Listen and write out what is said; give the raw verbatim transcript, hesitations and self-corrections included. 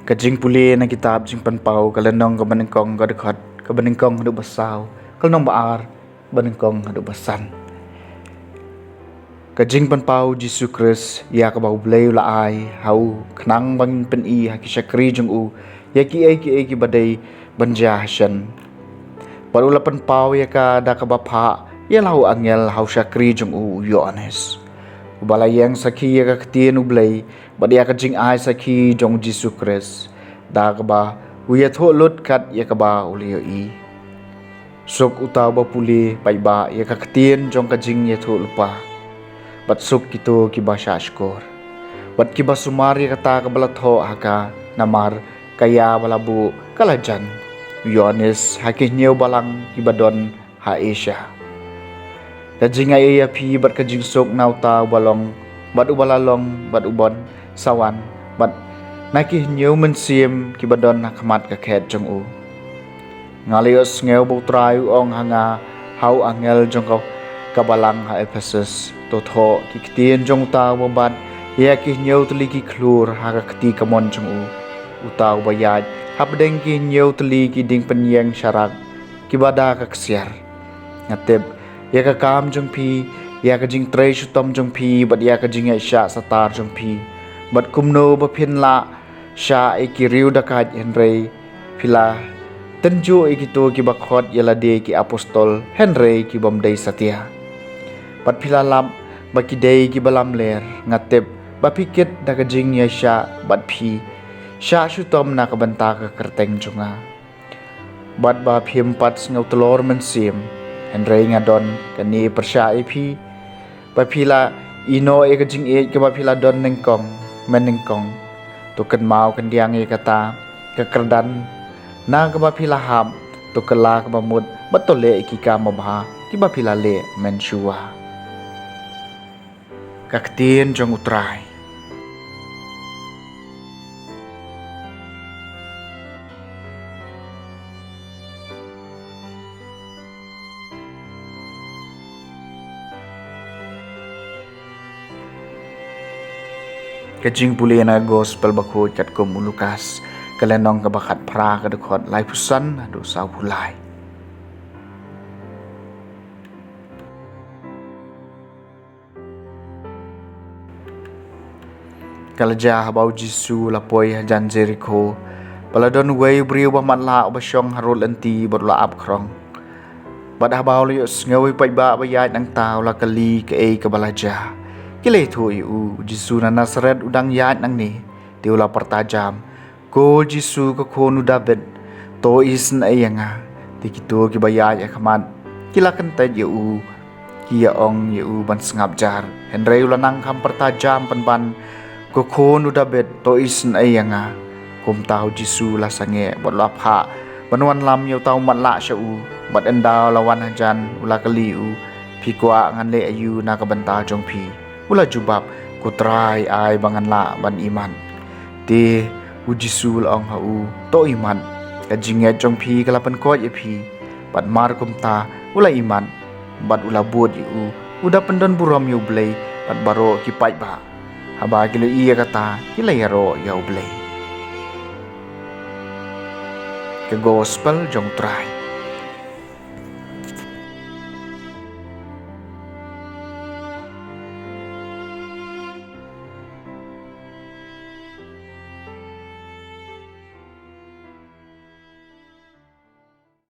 Ka jingpule na kitab Jingpynpaw, ka lynnong kaba nyngkong, ka dkhot kaba nyngkong haduh ba saw, ka lynnong ba ar kaba nyngkong haduh ba san. Ka jingpynpaw Jisu Khrist ïa kaba U Blei u la ai ha u, khnang ba ngin pyni ha ki shakri jong u ïa kiei kiei kiba dei ban jia ha shen. Bad u la pynpaw ïa ka da kaba phah ïa la u angel ha u shakri jong u, u Ïoannis, uba la ïeng sakhi ïa ka ktien U Blei bad ïa ka jingai sakhi jong Jisu Khrist, da kaba u ïathuh lut kat ïa kaba u la ïohi. Suk uta uba pule paidbah ïa ka ktien jong ka jingïathuhlypa, bad suk kito kiba shahshkor bad kiba sumar ïa kata kaba la thoh ha ka, namar ka ïa ba la buh ka la jan. U Ïoannis ha ki hynñiew balang kiba don ha Asia. Ka jingai ïa phi bad ka jingsuk na uta uba long, bad uba la long, bad uban sa wan, bad na ki hynñiew mynsiem kiba don ha khmat ka khet jong u. Nga la ïohsngew ba U Trai u ong ha nga, ha u angel jong ka, ka balang ha Ephesus: To thoh ki ktien jong uta uba bat ïa ki hynñiew tylli ki khlur ha ka kti kamon jong u, uta uba ïaid hapdeng ki hynñiew tylli ki dieng pynïeng sharak kiba da ka ksiar. Nga tip ïa ka kam jong phi, ïa ka jingtrei shitom jong phi, bad ïa ka jingïaishah satar jong phi, bad kumno ba phin lah shah ïa ki riew dakait, hynrei phi la tynjuh ïa kito kiba khot ïa lade ki apostol, hynrei ki bym dei satia. Bad phi la lap ba ki dei kiba lamler. Nga tip ba phi kit da ka jingïaishah, bad phi shah shitom na ka bynta ka kyrteng jong nga, bad ba phim pat sngew tylor mynsiem. Hynrei nga don kane pyrshah ïa phi, ba phi la ïehnoh ïa ka jingïeit kaba phi la don nyngkong mynnyngkong. To kynmaw khyndiat ïa kata ka kyrdan na kaba phi la hap, to kylla kaba mut, bad to leh ïa ki kam babha kiba phi la leh mynshuwa. Ka ktien jong U Trai. Ka jingpule na Gospel Bakhuid katkum u Lukas, ka lynnong kaba khatphra, ka dkhot laiphew san haduh sawphew lai. Ka la jia haba U Jisu u la poi hajan Jerikho, ba la don uwei u briew ba matlah uba shong harud lynti bad u la ap khrong. Bad haba u la ïohsngew ïa u paidbah ba ïaid nangta, u la kylli kaei kaba la jia. Ki la ïathuh ïa u, U Jisu na Nasaret u dang ïaid nangne. Te u la pyrta jam: Ko Jisu, ko Khun u Dabid, to isynei ïa nga. Te kito kiba ïaid ha khmat ki la kyntait ïa u, ki ïa ong ïa u ban sngap jar. Hynrei u la nang kham pyrta jam pynban: Ko Khun u Dabid, to isynei ïa nga. Kumta U Jisu u la sangeh bad u la phah ban wanlam ïa uta u matlah sha u. Bad ynda u la wan hajan, u la kylli u: Phi kwah ngan leh aïu na ka bynta jong phi? U la jubab: Ko Trai, ai ba ngan lah ban imat. Te U Jisu u la ong ha u: To imat, ka jingngeit jong phi ka la pynkoit ïa phi. Bad mar kumta u la imat, bad u la bud ïa u, u da pyndonburom ïa U Blei bad baroh ki paidbah. Haba ki la ïohi ïa kata, ki la ïaroh ïa U Blei. Ka Gospel jong U Trai.